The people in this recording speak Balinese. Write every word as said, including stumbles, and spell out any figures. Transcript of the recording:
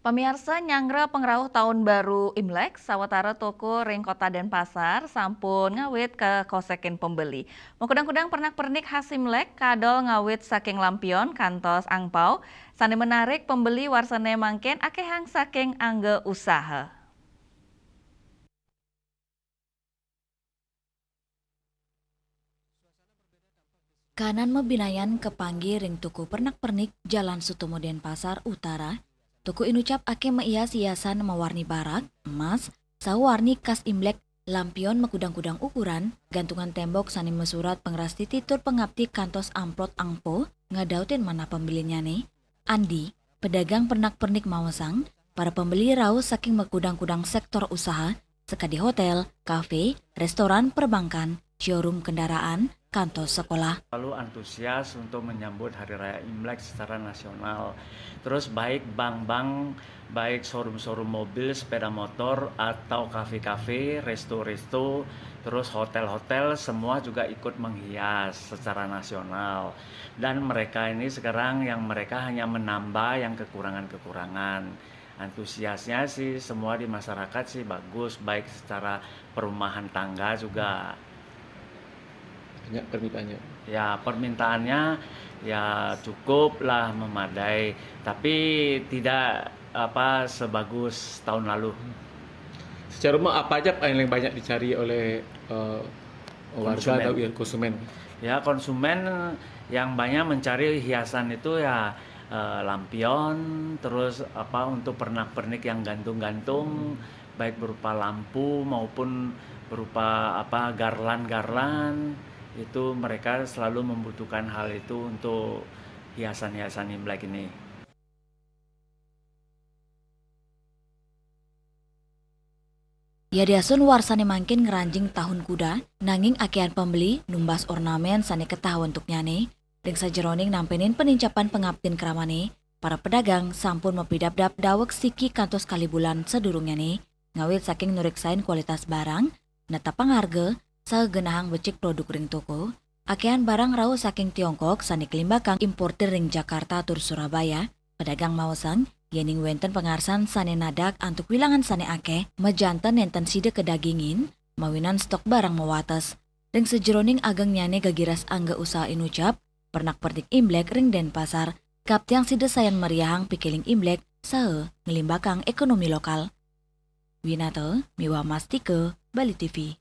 Pamiarsa, nyanggra pangrauh taun baru Imlek, sawatara toko ring Kota Denpasar sampun ngawit kakosekin pembeli. Makudang-kudang pernak-pernik khas Imlek kadol ngawit saking lampion kantos angpau, sane menarik pembeli warsane mangkin akehang saking angga usaha. Kanan mabinayan kapanggih ring toko pernak-pernik Jalan Sutomo Denpasar Utara, toko inucap akeh maias-iasan mawarni barak, emas, saha warni khas Imlek, lampion makudang-kudang ukuran, gantungan tembok sane masurat pangrastiti tur pangapti kantos amplop angpau, ngadautin manah pembelinyane. Andi, pedagang pernak-pernik maosang, para pembeli rauh saking makudang-kudang sektor usaha, sakadi hotel, kafe, restoran, perbankan, showroom kendaraan, kantos sekolah. Selalu antusias untuk menyambut Hari Raya Imlek secara nasional. Terus baik bank-bank, baik showroom-showroom mobil, sepeda motor, atau kafe-kafe, resto-resto, terus hotel-hotel, semua juga ikut menghias secara nasional. Dan mereka ini sekarang yang mereka hanya menambah yang kekurangan-kekurangan. Antusiasnya sih semua di masyarakat sih bagus, baik secara perumahan tangga juga. Banyak permintaannya? Ya, permintaannya ya cukup lah memadai, tapi tidak apa sebagus tahun lalu. Secara umum apa aja, Pak, yang banyak dicari oleh, eh, warga Konsumen. Atau, ya, konsumen? Ya, konsumen yang banyak mencari hiasan itu ya, eh, lampion, terus apa untuk pernak-pernik yang gantung-gantung, baik berupa lampu maupun berupa apa garlan-garlan, itu mereka selalu membutuhkan hal itu untuk hiasan-hiasan Imlek ini. Yadiastun warsane mangkin ngranjing tahun kuda, nanging akehan pembeli numbas ornamen sane ketaha antuknyane. Ring sajeroning nampenin panincapan pangaptin kramane, para pedagang sampun mapidabdab daweg siki kantos kalih bulan sadurungnyane, ngawit saking nureksain kualitas barang, netepang harga, saha genahang becik produk ring toko. Akehan barang rauh saking Tiongkok sane kalimbakang importir ring Jakarta tur Surabaya. Pedagang maosang, yening wenten pangarsan sane nadak antuk wilangan sane akeh, majanten nenten sida kadagingin, mawinan stok barang mawates. Ring sajeroning agengnyane gegiras angga usaha inucap, pernak-pernik Imlek ring Denpasar, kaptiang sida sayan meriahang pikiling Imlek saha nglimbakang ekonomi lokal. Winata miwah Mastika, Bali T V.